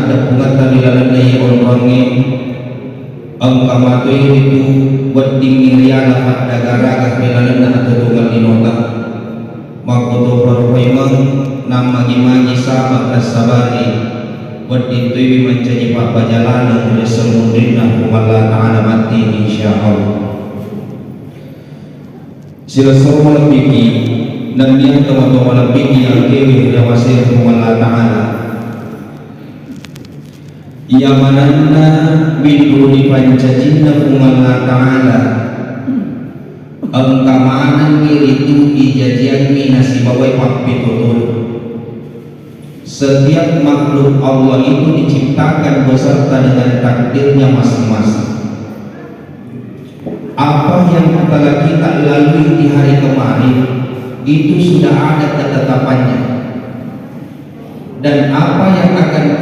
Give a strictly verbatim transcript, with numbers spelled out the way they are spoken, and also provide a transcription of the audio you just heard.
Ada pungata ri lalenna iye onroangnge, engka matoi ritu weddingngi riala faddagaraga ri lalenna atuo-tuongeng linota. Makkuto paro paimeng, nammagi-magi sama nassabari, wedding toiwi mancaji pabbaja laleng ri esso munrinna Puang Allah Ta'ala matti, insya Allah. Silessureng malebbiki, nennia tomatoa malebbiki engkae ri awaseng Puang Allah Ta'ala. Iya manenna winru ripancajinna Puang Allah Ta'ala, engka manengngi ritu ijajiangngi nasibawai pappitutuna. Setiap makhluk Allah itu diciptakan beserta dengan takdirnya masing-masing. Apa yang telah kita lalui di hari kemarin, itu sudah ada ketetapannya. Dan apa yang akan